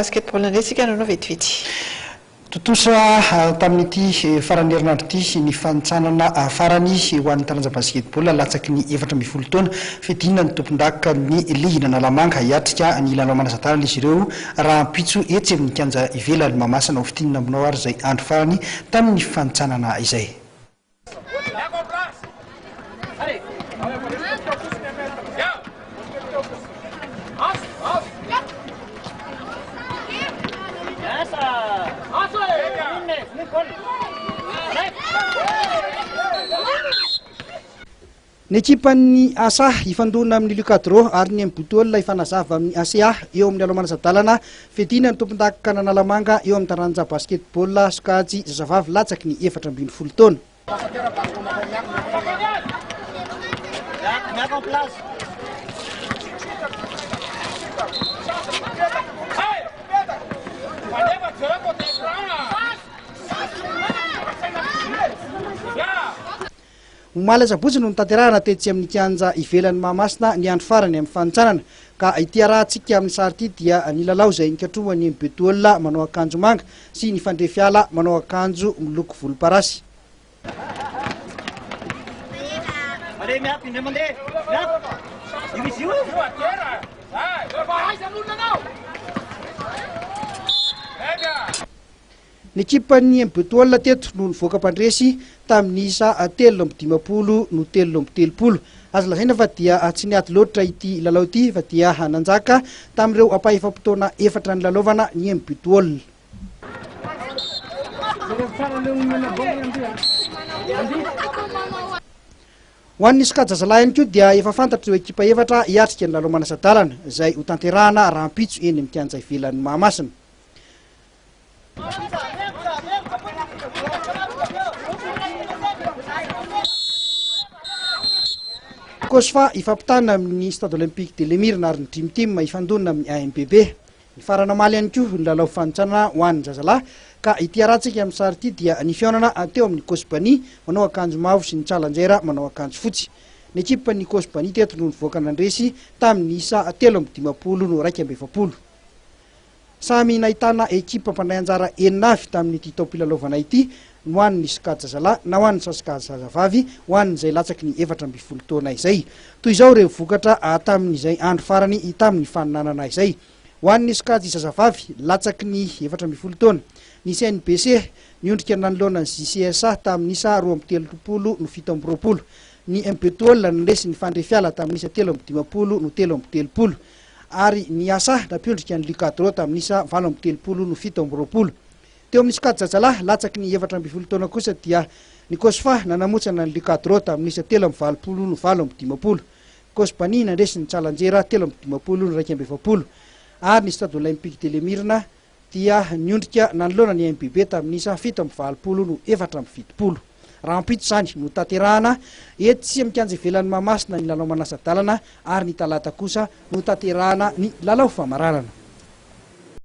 Basketball indray isika hanao vetivety. Tontosa tamin'ity faran'ny herinandro ity ny fanintsanana farany ho an'ny taranja basketball latsaky ny 14 taona. Fiadiana ny tompondakan'ny ligin'Analamanga. Hiatrika ny lalao manasa-dalana izy ireo rahampitso etsy amin'ny kianja ivelan'i Mahamasina. Ho fintinina aminao ary izay andro farany tamin'ny fanintsanana izay. Ny ekipan'ny Asa hifandona amin'ny Lucadro ary ny Mbotol hifanazava amin'ny ACA eo amin'ny lalao manasa-dalana fiadiana ny tompondakan'Analamanga eo amin'ny taranja basketball sokajy zazavavy latsaky ny 14 taona. Omaly asabotsy no notanterahana tetsy amin'ny kianja ivelan'i Mahamasina ny andro farany amin'ny fanintsanana ka ity arahantsika amin'ny sary ity dia ny lalao izay nikatrohan'ny Mbetool manao akanjo manga sy ny Fandrefiala manao akanjo miloko volomparasy. Ny ekipan'ny Mbetool teto no nivoaka mpandresy tamin'ny isa 53 no 33. Azo lazaina fa dia tsy niady loatra ity lalao ity fa dia nanjaka tamin'ireo ampahefa-potoana efatra nilalaovana ny Mbetool. Ho an'ny sokajy zazalahy ihany koa dia efa fantatra ireo ekipa efatra hiatrika ny lalao manasa-dalana izay hotanterahana rahampitso eny amin'ny kianja ivelan'i Mahamasina. Cosfa hifampitana amin'ny Stade Olympique de l'Emirina ary ny Dream Team hifandonina amin'ny AMBB. Nifarana omaly ihany koa ny lalao fanintsanana ho an'ny zazalahy ka ity arahantsika amin'ny sary ity dia ny fihaonana teo amin'ny Cosbani manao akanjo mavo sy ny Challenger manao akanjo fotsy. Ny ekipan'ny Cosbani teto no nivoaka nandresy tamin'ny isa 53 no 41. Samy nahitana ekipa mpandray anjara enina avy tamin'ity taom-pilalaovana ity ny ho an'ny sokajy zazalahy na ho an'ny sokajy zazavavy ho an'izay latsaky ny 14 taona izay. Toy izao ireo vokatra tamin'izay andro farany tamin'ny faninanana izay. Ho an'ny sokajy zazavavy latsaky ny 14 taona, ny CNBC niondrika nanoloana ny JCSA tamin'ny isa 32 no 27. Ny MBTOL nandresy ny Fandrefiala tamin'ny isa 53 no 33. ary ny Asa nampiondrika ny Lucadro tamin'ny isa 38 no 27. Teo amin'ny sokajy zazalahy latsaky ny 14 taona kosa dia ny Cosfa nanamotsana ny Lucadro tamin'ny isa 83 no 58. Cosbani nandresy ny Challenger 53 no 41 ary ny Stade Olympique de l'Emirina dia niondrika nanoloana ny MBB tamin'ny isa 87 no 74. Rahampitso izany no tanterahana etsy amin'ny kianja ivelan'i Mahamasina ny lalao manasa-dalana ary ny talata kosa no tanterahana ny lalao famaranana.